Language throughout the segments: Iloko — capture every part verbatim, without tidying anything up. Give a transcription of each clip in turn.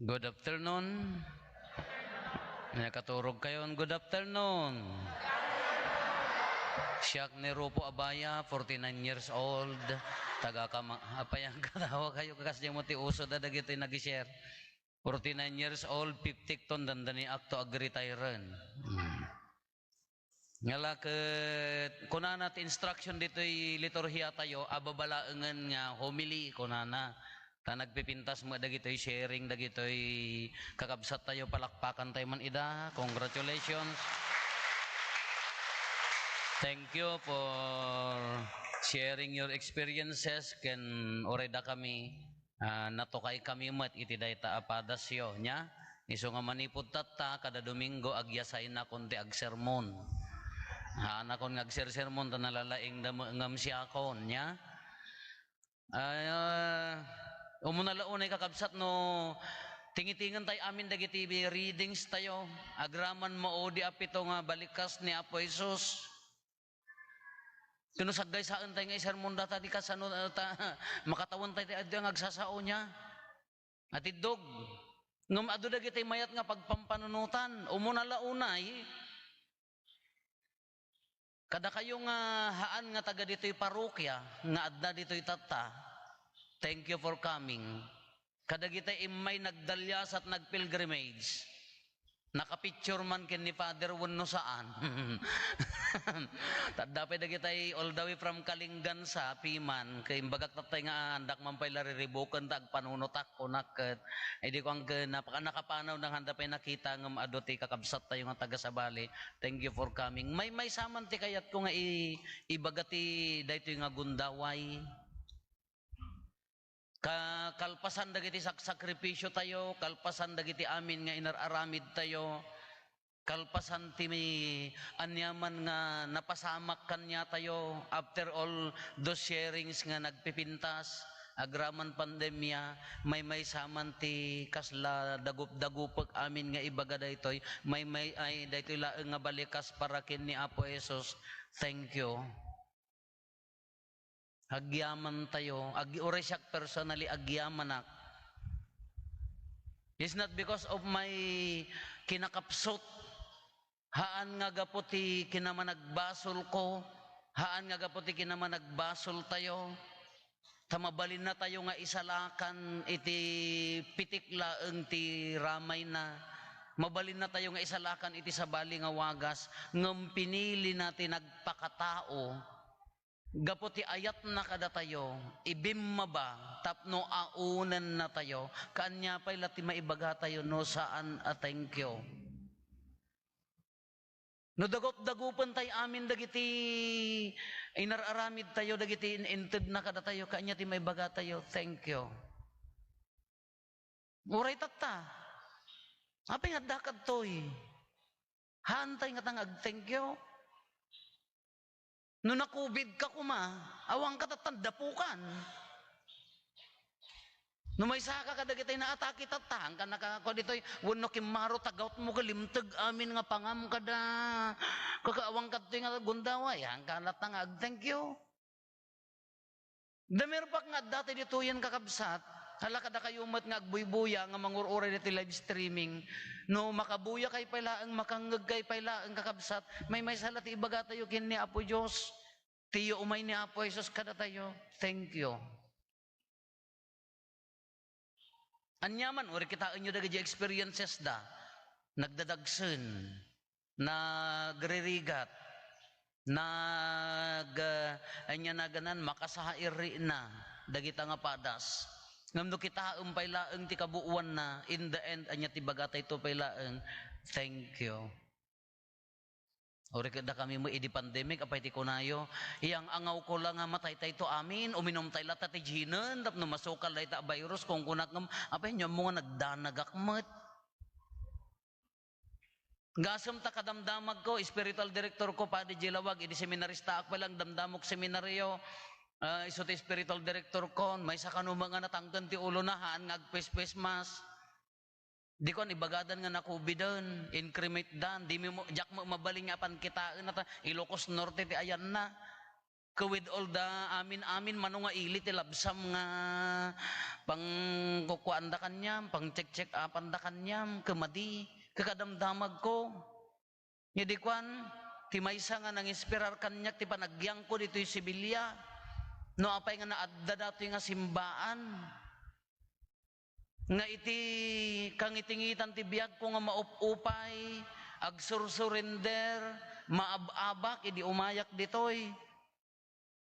Good afternoon. Nakaturog kayon, good afternoon. Siak ni Rupo Abaya, forty-nine years old. Taga Kama-, apay ang katawa kayo, kakas di mo ti uso da dagiti nag-share. Forty-nine years old, fifty ton dandani akto agretire. Hmm. Ngala ket kunana ti instruction ditoy liturhia tayo, a babalaengen nga homily, kunana. Ta nagpipintas met dagitoy sharing, dagitoy kakabsat tayo, palakpakan tayo man ida. Congratulations. Thank you for sharing your experiences ken uray dakami. Ah, natukay kami met iti dayta a padasyo, nia? Isu nga manipud tatta, kada Domingo, agyasaynakon ti agsermon. Haanakon nga agsersermon, ta nalalaingda met ngem siakon, nia? Ah, umuna la unay, kakabsat, no tingitingentayo amin dagiti readings tayo, agraman maudi a pito nga balikas ni Apo Jesus. Ken no saggaysaentayo nga isermon data, di kasano, eh, ta, makatawentayo ti adu nga agsasao, nia? Atiddog. Ngem adu dagiti mayat nga pagpampanunotan. Umuna la unay, kadakayo nga haan nga taga ditoy parokia, nga adda ditoy tatta, thank you for coming. Kadagiti immay nagdaliasat, nagpilgrimage, nakapicture man ken ni Father wenno saan. Tadda pay dagitay all the way from Kalingansa, Piman, ket imbagak tattay nga, "Ah, andak man pay la riribuken ta agpanunotak," kunak ket, idi kuan ket, napaka-, nakapanawda nga anda pay nakita ngem adu ti kakabsattayo nga taga-Sabali. Thank you for coming. Maymaysa man ti kayatko nga i-, ibaga ti daytoy nga gundaway. Ka-, kalpasan dagiti saksakripisiotayo, kalpasan dagiti amin nga inar-aramidtayo, kalpasan ti may aniaman nga napasamak kaniatayo, after all those sharings nga nagpipintas, agraman pandemia, maymaysa man ti kasla dagup-dagupek amin nga ibaga daytoy, maymay-, ay, daytoy laeng nga balikas para ken ni Apo Jesus. Thank you. Agyamantayo, ag-, uray siak personally, agyamanak. It's not because of my kinakapsut. Haan nga gapu ti kinamanagbasolko, haan nga gapu ti kinamanagbasoltayo, ta mabalinnatayo nga isalakan iti pitik laeng ti ramayna. Mabalinnatayo nga isalakan iti sabali nga wagas, ngem pinilina ti nagpakatao. Gapu ti ayatna kadatayo, ibimmaba tapno aunennatayo. Kaanya pay la ti maibagatayo no saan a thank you. No dagup-dagupentayo amin dagiti inar-aramidtayo, dagiti in-intedna kadatayo, kaanya ti maibagatayo, thank you. Uray tatta. Apay nga adda kadtoy? Haantay ngata nga ag-thank you? No na-covid ka koma, awan ka tattan dapukan. No maysaka kadagiti naatake tatta, haanka nakakua ditoy, wenno kimmaro ta gout mo, kalimteg amin nga pangam kada, kaka awan kadtoy nga gundaway, haanka latta nga ag-thank you. Dami rupak nga adda ti ditoyen, kakabsat. Hala, kadakayo met nga agbuybuya nga mangur-uray ditoy live streaming. No makabuyakay pay laeng, makangngegkay pay laeng, kakabsat, maymaysa la ti ibagatayo ken ni Apo Dios. Tiyo umay ni Apo Jesus kadatayo. Thank you. Aniaman, uray kitaenyo dagiti experiences da. Nagdadagsen, nagririgat, nag-, ah, ania naganan, makasairina dagita nga padas. Ngem no kitaem pay laeng ti kabuoanna, in the end, ania ti bagatayto pay laeng, "Thank you." Uray ket dakami met idi pandemic, apay ti kunayo? Iyang-angawko la nga mataytayto amin, uminumtay latta ti ginen tapno masukal dayta a virus, kunkunak ngem, apay, ania ammo nga nagdanagak met. Gasem ta kadamdamagko, spiritual director ko, Padi Jilawag, idi seminaristaak pay lang, damdamok seminaryo, ah, isu ti spiritual director ko, maysa kano met nga natangken ti ulona, haan nga agpespas. Di kon ibagadan nga na-covidan, incremate dan, di mi mo, diak mo mabalin nga apan kitaen ta Ilocos Norte ti ayanna. Ket with all the amin-amin, mano nga ili ti labsam nga pangkukuanda kaniam, pang-check-check-upanda kaniam, ket madi, ket kadamdamagko. Idi kuan, ti maysa nga nangispirar kaniak ti panagyanko ditoy Sevilla, no apay nga naadda datoy nga simbaan. Nga iti kangitingitan ti biagko nga maup-upay, agsursurender, maab-abak idi umayak ditoy.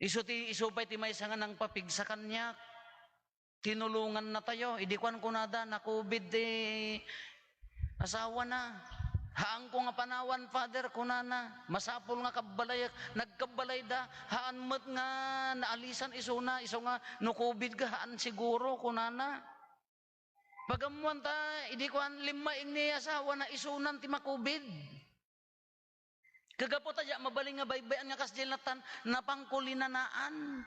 Isu ti, isu pay ti maysa nga nangpapigsa kaniak. Tinulongannatayo. Idi kuan kunada, na-covid ti asawana. "Haanko nga panawan, Father," kunana. "Masapul nga kabbalay, nagkabbalayda. Haan met nga naalisan isuna, isu nga no-covid ka, haan siguro," kunana. Pagammoan ta, idi kuan, limmaing ni asawana, isunan ti ma-covid. Kagapu ta diak mabalin nga baybay-an nga kasdiay lattan, napangko linanaan.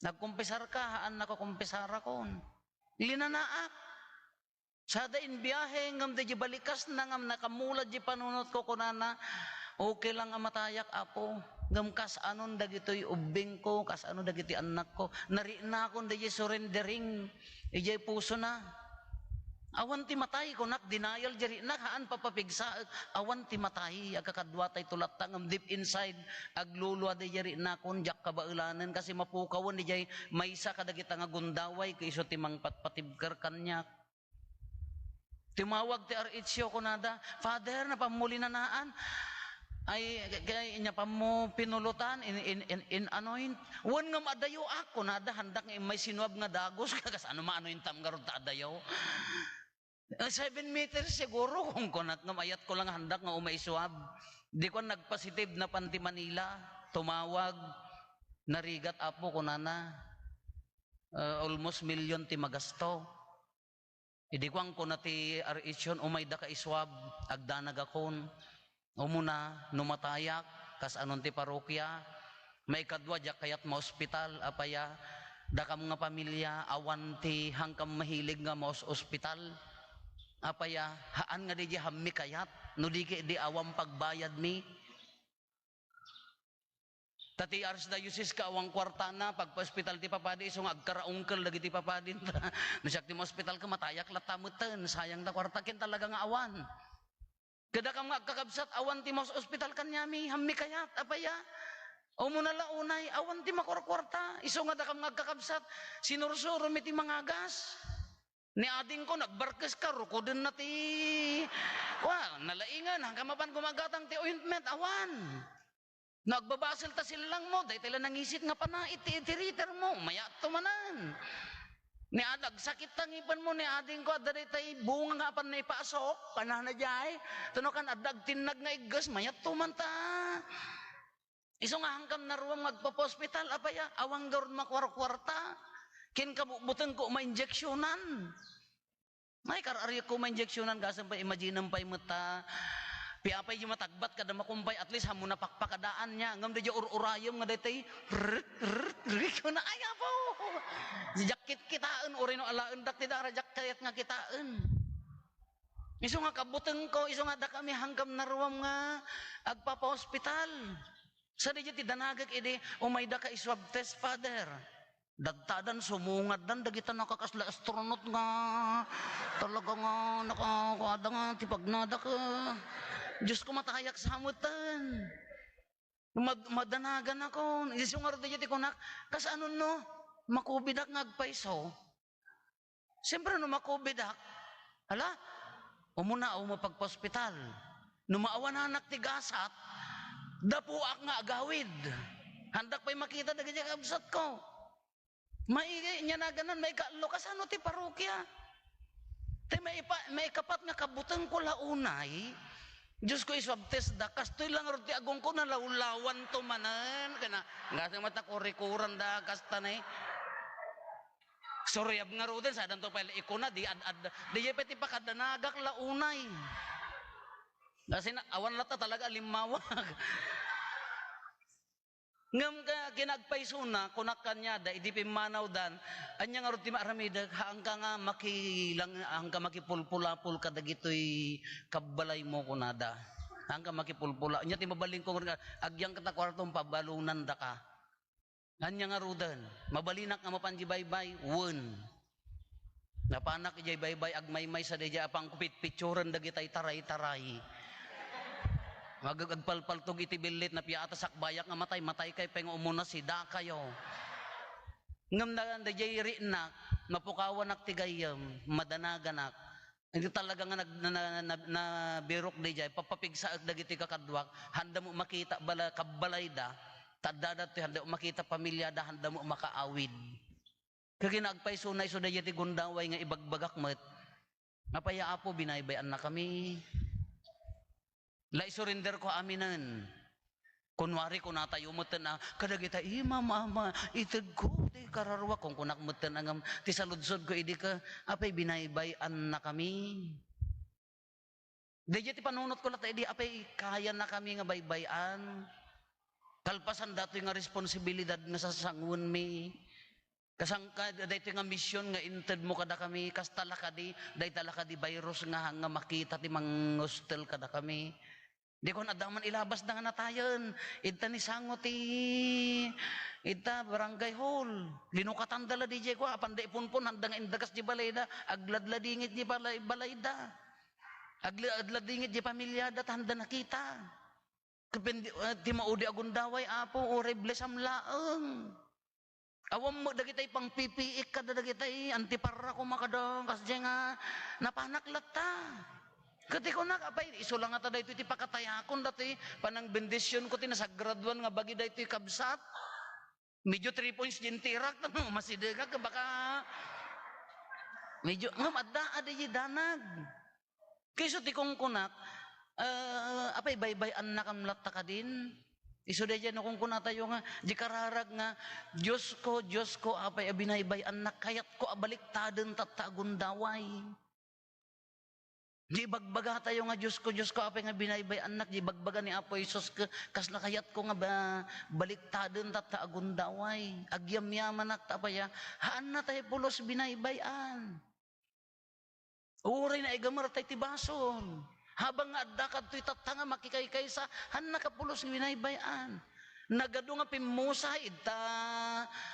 "Nagkumpisar ka?" "Haan nako kumpisarakon." Linanaak. Sada in biahe, ngem daydi balikasna nga nakamula di panunotko, kunana, "Okay lang a matayak, Apo. Ngem kas-anon dagitoy ubbingko, kas-ano dagiti annakko?" Nariknakon daydi surrendering idiay pusona. "Awan ti matay," kunak, denial di riknak, haan papapigsaek. "Awan ti matay, agkakaduatayto latta," ngem deep inside, aglulua daydi riknakon, diak kabaelanen, kasi mapukawen idiay maysa kadagita nga gundaway, ket isu ti mangpatpatibker kaniak. Timawag ti R H O, kunada, "Father, napammo linanaan." "Ay, kay, napammo pinulotan, in, in, in, in anoint." "Wen ngem adayoak," kunada, handak nga immay sinuab nga dagus, kas ano ma-anointam ngarud ta adayo. "Eh, seven meters siguro," kunkunak, ngem ayatko lang handak nga umay suab. Di kuan, nagpasitib napan ti Manila, tumawag, "Narigat, Apo," kunana. "Eh, almost million ti magasto." Idi kuan, kuna ti R H O, "Umaydaka isuab, agdanagakon. Umuna, no matayak, kas-anon ti parokia. Maikadua, diak kayat maospital, apaya. Dakam nga pamilia, awan ti hankam mahilig nga maos-ospital. Apaya, haan nga daydi hammi kayat, no di ket di awan pagbayadmi." Ta ti archdiocese ka awan kuartana, pagpaospital ti papadi, isu nga agkaraungkel dagiti papadinta. No siak ti maospital ket matayak latta metten, sayang ta kuarta, ken talaga nga awan. Ket dakam nga agkakabsat, awan ti maos-ospital kaniami, hammi kayat, apaya. Umuna la unay, awan ti makuarkuarta, isu nga dakam nga agkakabsat, sinursuromi ti mangagas. Ni adingko, nagbarkes ka, rukodenna ti, wa, nalaingan, hankam mapan gumagatang ti ointment, awan. No agbabasel ta sillang mo, daytay la nangisit nga panait ti itirater mo, mayat to manen. Ni ad-, agsakit ta ngipen mo, ni adingko, adda daytay bunga nga apan naipasok, kanana jay, tuno kan adda agtinnag nga igges, mayat to man ta. Isu nga hankam naruam nga agpapaospital, apaya, awan garud makuarkuarta. Ken kabutbutengko mainjeksionan. Ay, kar-ariyek ko mainjeksionan, gasem pay, imaginem pay met ta, piapay di matagbat kada makumpay, at least, hammo napakpakadaan niya. Ngem daydi ur-urayem nga daytay, rrrt, rrrt, rrrt, kuna, ay, apo! Diak kit-, kitaen, uray no alaendak ti dara, diak kayat nga kitaen. Isu nga kabutengko, isu nga dakami hankam naruam nga agpapaospital. Sadi ti danagek idi, "Umaydaka i-swab test, Father." Dadtadan, sumungaddan, dagita nakakasla astronaut nga talaga nga nakakuada nga ti pagnada ka. Diyos ko, matayak sa hamutan. Mad-, madanagan ako. Isu nga rod ti kunak, kas ano no, makubidak nga agpayso. Siyempre, no makubidak, hala, umuna, umuna pagpa-ospital. No maawananak ti gasat, dapuak nga agawid. Handak pay makita dagiti kabsat ko. Maigi, nia naganan, maikaallo, kasano ti parokia? Ti maipa-, maikapat nga kabuteng ko la unay, Diyos ko, i-swab test da, kastoy lang rod ti agong ko, nalawlawan to manen. Kana, ngasa mata kurikuran da, kasta na eh. Suryab nga ruden, sadanto pay la ikuna, di ad-ad, di pay ti pakadanagak la unay. Kasi na, awan latta talaga limmawag. Ngem ka, kinagpaysona, kunak kaniada, idi pimmanawdan, "Ania ngarud ti maaramidek? Haanka nga makilang-, haanka makipulpulapol kadagitoy kabbalaymo," kunada. "Haanka makipulpula." Ania ti mabalinko nga, "Agyangka ta kuartom, pabalonandaka." Ania ngaruden? Mabalinak nga mapan di baybay? Wen. Napanak idiay baybay, agmaymaysa daydiay a pangkupit-pitsuren dagitay taray-taray. Mag-, agpalpaltog iti billit, napiata sakbayak nga matay, matay kay pay nga umuna, sida kayo. Ngem na, daydiay ri'nak, mapukawanak ti gayyem, madanaganak. Iti talaga nga nag-, na, na, na, nabirok daydiay, papapigsaek dagiti kakaduak, handa mo makita bala-, kabbalayda, ta adda datoy, handa mo makita pamilyada, handa mo makaawid. Kagina agpaysona isu daydiay ti gundaway nga ibagbagak met, "Apay a, Apo, binaybay-annakami? La, isurrender ko aminen." Kunwari, kunatayo metten a, "Kadagita, Imam, Ama, itedko ti kararuak." Kunkunak metten a ngem, ti saludsodko idi ket, "Apay binaybay-annakami?" Daydiay ti panunotko latta idi, "Apay kayannakami nga baybay-an?" Kalpasan datoy nga responsibilidad nga sasanguenmi. Kasangka, daytoy nga mision nga intedmo kadakami, kasta la kadi, dayta la kadi virus nga, nga makita ti mangustel kadakami. Di kon adda man ilabasda nga natayen. Idta ni sango ti, idta barangay hall. Linukatanda la diay kua, apanda ipunpon, handa nga indagas di balayda. Agladladingit di balay-, balayda. Agla-, agladingit di pamilyada, ta handa nakita. Kapen-, ah, ti maudi a gundaway, Apo, uray blessam laeng. Awan met dagitay pangpipiik kada dagitay antiparra koma kada kasdiay nga napanak latta. Ket ti kunak, apay, isu la ngata daytoy ti pakatayakon datoy panangbendisionko ti nasagraduan nga bagi daytoy kabsat. Medyo three points diay intirak, no, masidegak, baka medyo, ngem adda, adda diay danag. Ket isu ti kunkunak, ah, apay baybay-annakam latta kadin? Isu daydiay no kunkunatayo nga, di kararag nga, "Diosko, Diosko, apay a binaybay-annak, kayatko a baliktaden tatta a gundaway." Di ibagbagatayo nga, "Diosko, Diosko, apay nga binaybay-annak?" Di ibagbaga ni Apo Jesus, "Ka-, kasla kayatko nga ba-, baliktaden tatta a gundaway. Agyamyamanak ta apay a, haanna tay pulos binaybay-an." Uray naigamer tay ti basol. Habang nga adda kadtoy tatta nga makikaykaysa, haannaka pulos nga binaybay-an. Nagadu nga pimmusa idta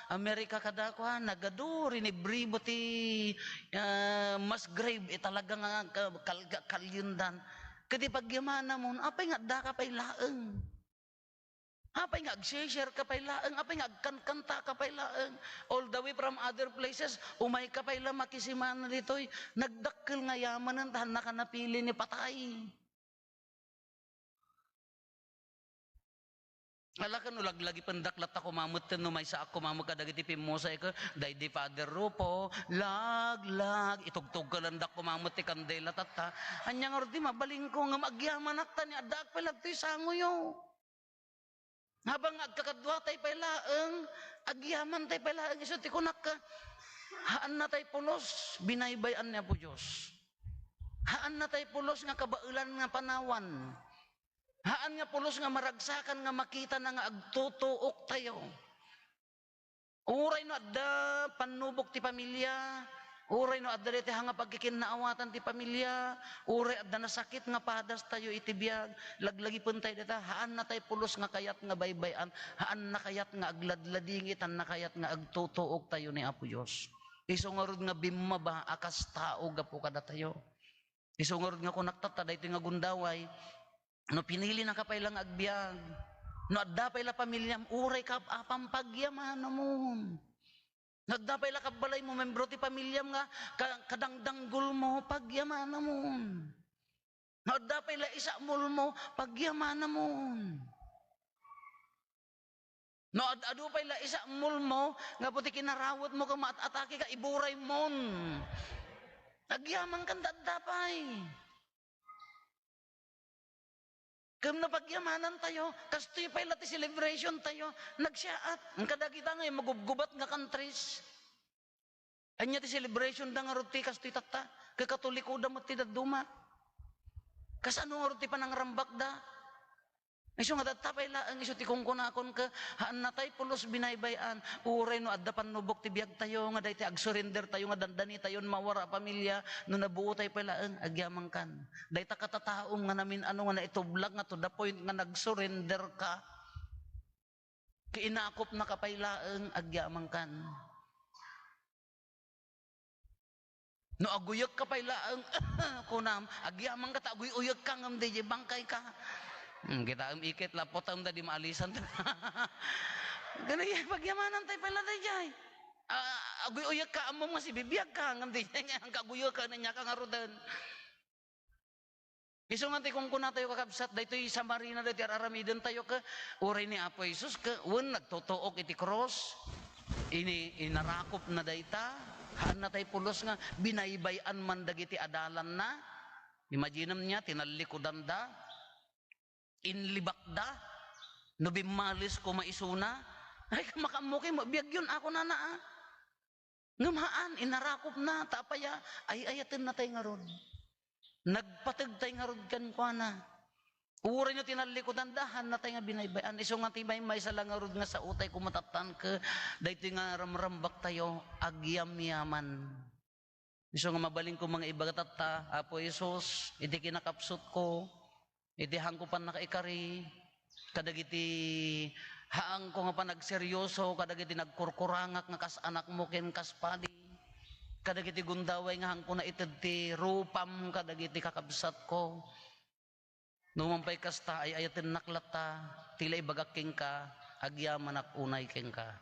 Amerika kadakua, nagadu rinibribo ti, ah, mass grave, eh, talaga nga ka-, kal-, ka-, kalyundan. Ket ti pagyamanamon, apay nga addaka pay laeng? Apay nga agshare-share ka pay laeng? Apay nga agkankanta ka pay laeng? All the way from other places, umay ka pay la makisimana ditoy. Nagdakkel nga yamanen, ta haannaka napili ni patay. Ala, ken no laglagipendak latta koma metten no maysaak koma met kadagiti pimmusa, ket daydi Father Rufo, laglag, itugtugkelendak koma met ti kandela tatta. Ania ngarud ti mabalinko ngem agyamanak ta ni addaak pay la ditoy sangoyo. Habang nga agkakaduatay pay laeng, agyamantay pay laeng, isu ti kunak, haanna tay pulos, binaybay-an ni Apo Dios. Haanna tay pulos nga kabaelan nga panawan. Haan nga pulos nga maragsakan nga makitana nga agtutuoktayo. Uray no adda pannubok ti pamilya, uray no adda daytoy nga pagkikinnaawatan ti pamilya, uray adda nasakit nga padastayo iti biag, laglagipentayo dayta, haanna tay pulos nga kayat nga baybay-an, haanna kayat nga agladladingit, haanna kayat nga agtutuoktayo ni Apo Dios. Isu ngarud nga bimmaba a kas tao gapu kadatayo. Isu ngarud nga kunak tatta, daytoy nga gundaway, no pinilinaka pay la nga agbiag, no adda pay la pamiliam, uray kaap-apam, pagyamanamon. No adda pay la kabbalaymo, membro ti pamiliam nga ka-, kadangdanggolmo, pagyamanamon. No adda pay la isakmulmo, pagyamanamon. No ad-adu pay la isakmulmo, nga puti kinarawetmo ken maat-atake ka, iburaymon. Agyamankan ta adda pay. Ken no pagyamanantayo, kastoy pay la ti celebration tayo, nagsiaat. Ang kadagita nga magubgubat nga countries. Ania ti celebration da ngarud ti kastoy tatta? Ket Katoliko da met ti dadduma. Kasano ngarud ti panangrambakda? Isu nga datta pay laeng isu ti kunkunakon ket haanna tay pulos binaybay-an. Uray no adda pannubok ti biagtayo nga daytoy agsurrender tayo nga dandanitayon mawara a pamilya no nabuotay pay laeng agyamangkan. Dayta katataom nga namin-ano nga naitublag nga to the point nga nagsurrender ka. Ket inakupnaka pay laeng, agyamankan. No aguyekka pay laeng, kunam, agyamanka ta aguy-uyekka ngem diay bangkayka. Hmm, kitaem iket, laputem ta di maalisan. Gani, pagyamanantay pay la daydiay. Ah, aguy-uyekka, ammom nga sibibiagka ngem diay nga aguyekka, ania ka ngaruden. Isu nga ti kunkunatayo, kakabsat, daytoy summary na daytoy ar-aramidentayo ket uray ni Apo Jesus ket wen nagtutuok iti krus, ini-, inarakupna dayta, haanna tay pulos nga binaybay-an man dagiti adalanna. Imaginem nia, tinallikudanda, inlibakda, no bimmalis koma isuna, ay, makaammo kay biagyon a kunana, a. Ngem haan, inarakupna, ta apay a, ay-ayatennatay ngarud. Nagpategtay ngarud kenkuana. Uray no tinallikudanda, haannatay nga binaybay-an. Isu nga ti maymaysa la ngarud nga saotay koma tatta ket daytoy nga ramrambaktayo, agyamyaman. Isu nga mabalinko nga ibaga tatta, Apo Jesus, iti kinakapsutko, iti haanko pannakaikari, kadagiti haanko nga panagseryoso, kadagiti nagkurkurangak nga kas anakmo ken kas padi, kadagiti gundaway nga haanko naited ti rupam kadagiti kakabsatko. No man pay kasta, ay-ayatennak latta ti la ibagak kenka, agyamanak unay kenka.